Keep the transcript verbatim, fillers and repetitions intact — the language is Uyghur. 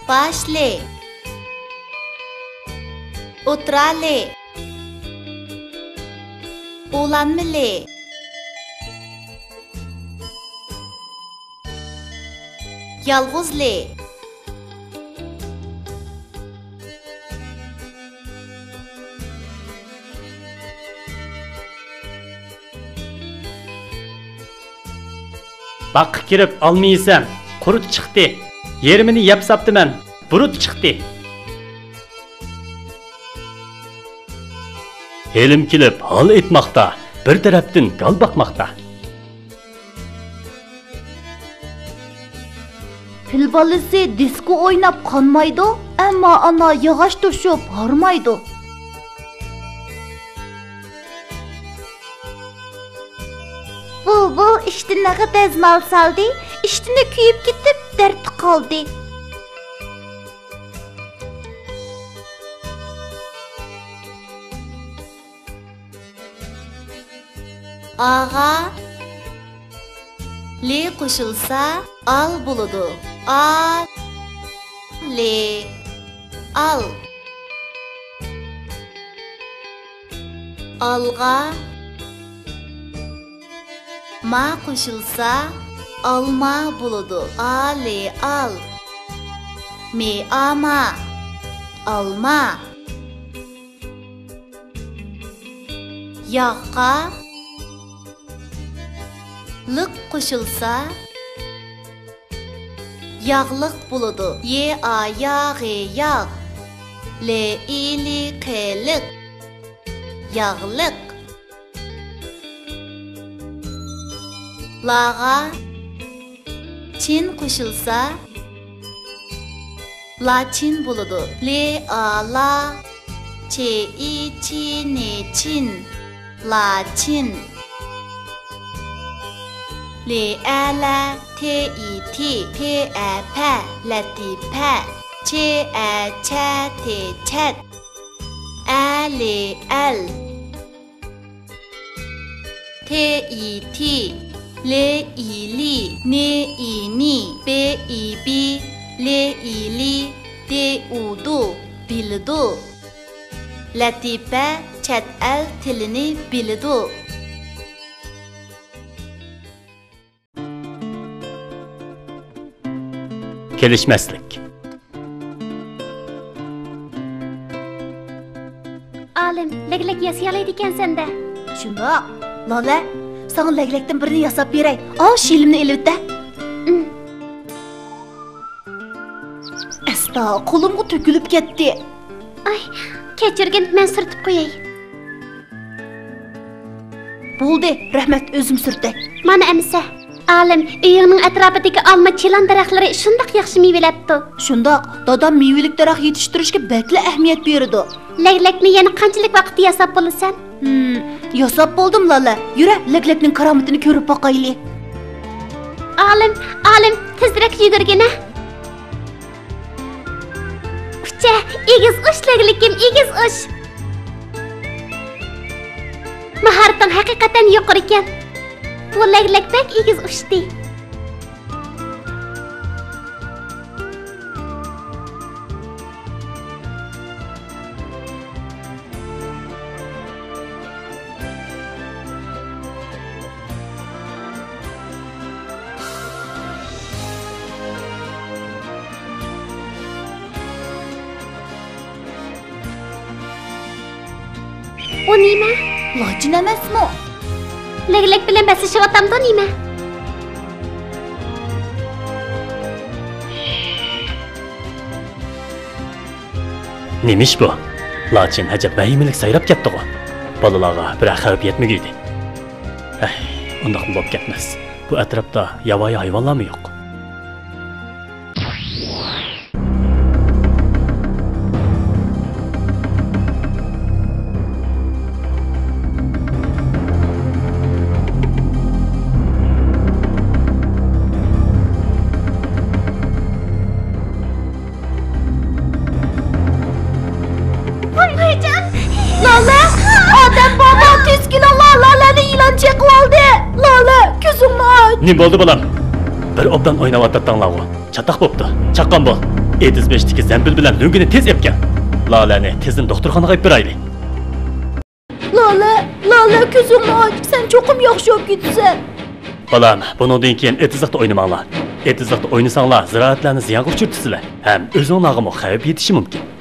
باشلى، ئوتتۇرالى، ئۇلانمىلى، يالغۇزلى. باغقا كىرىپ ئالما يېسەم، قۇرت چىقتى. يېرىمىنى يەپ ساپتىمەن، بۇرۇت چىقتى. ھېلىم كېلىپ ھال ئېيتماقتا، بىر تەرەپتىن گال باقماقتا. پىل بالىسى دىسكو ئويناپ قانمايدۇ، ئەمما ئانا ياغاچ توشۇپ ھارمايدۇ. بۇلبۇل ئىشتىنىغا دەزمال سالدى، ئىشتىنى كۆيۈپ كېتىپ دەردتە قالدى. ئاغا لى قوشۇلسا، ئال بولىدۇ. ئا، لى، ئال. ئالغا ما قوشۇلسا، ئالما بولىدۇ. ئا، لى، ئال. مى، ئا، ما. ئالما. ياغقا لىق قوشۇلسا، ياغلىق بولىدۇ. يې، ئا، يا، غې، ياغ. لې، ئى، لى، قې، لىق. ياغلىق. لاغا چىن قوشۇلسا، لاچىن بولىدۇ. لې، ئا، لا، چې، ئى، چى، نې، چىن. لاچىن. لې، ئە، لە، تې، ئى، تى، پې، ئە، پە، لەتىپە. چې، ئە، چە، تې، چەت. ئە، لې، ئەل. تې، ئى، تى، لې، ئى، لى، نې، ئى، نى، بې، ئى، بى، لې، ئى، لى، دې، ئۇ، دۇ، بىلىدۇ. لەتىپە چەت ئەل تىلىنى بىلىدۇ. كېلىشمەسلىك. ئالىم، لەگلەك ياسىيالايدىكەنسەن-دە. شۇنداق. لالە، ساڭا لەگلەكتىن بىرنى ياساپ بېرەي. ئاۋۇ شىلىمنى ئېلىۋېتە. ئىم. ئەستا، قولۇمغا تۆكۈلۈپ كەتتى. ئاي، كەچۈرگىن، مەن سۈرتۈپ قوياي. بولدى، رەھمەت، ئۆزۈم سۈرتەي. مانا ئەمىسە. ئالىم، ئۆيۈڭنىڭ ئەتراپىدىكى ئالما، چىلان دەرەخلىرى شۇنداق ياخشى مېۋىلەپتۇ. شۇنداق، دادام مېۋىلىك دەرەخ يېتىشتۈرۈشكە بەكلا ئەھمىيەت بېرىدۇ. لەگلەكنى يەنە قانچىلىك ۋاقىتتا ياساپ بولىسەن؟ ھىم، ياساپ بولدۇم، لالە. يۈرە، لەگلەكنىڭ كارامىتىنى كۆرۈپ باقايلى. ئالىم، ئالىم، تېزرەك يۈگۈرگىنە. ئۇچە، ئېگىز ئۇچ، لەگلىكىم، ئېگىز ئۇچ. ماھارىتىڭ ھەقىقەتەن يۇقىرىكەن. بۇ لەگلەك بەك ئېگىز ئۇچتى. ئۇ نېمە؟ لاچىن ئەمەسمۇ؟ لەگلەك بىلەن بەسلىشىۋاتامدۇ نېمە؟ نېمىش بۇ؟ لاچىن ئەجەب ۋەھىمىلىك سايراپ كەتتىغۇ. بالىلارغا بىرەر خەۋپ يەتمىگۈيدى. ھەي، ئۇنداقمۇ بولۇپ كەتمەس. بۇ ئەتراپتا ياۋايى ھايۋانلارمۇ يوق. ۋاي، ۋايجان! لالە! ئادەم بارمۇ؟ تېز كېلىڭلار، لالەنى يىلان چېقىۋالدى! لالە، كۆزۈڭنى ئاچ! نېمە بولدى، بالام؟ بىر ئوبدان ئويناۋاتاتتىڭلارغۇ. چاتاق بوپتۇ. چاققان بول. ئېتىز بېشىدىكى زەمبىل بىلەن لۆڭگىنى تېز ئېلىپ كەل. لالەنى تېزدىن دوختۇرخانىغا ئېلىپ بېرەيلى. لالە، لالە، كۆزۈڭنى ئاچ، سەن چوقۇم ياخشى بولۇپ كېتىسەن. بالام، بۇنىڭدىن كېيىن ئېتىزلىقتا ئوينىماڭلار. ئېتىزلىقتا ئوينىساڭلار، زىرائەتلەرنى زىيانغا ئۇچرىتىسىلەر ھەم ئۆزۈڭلارغىمۇ خەۋپ يېتىشى مۇمكىن.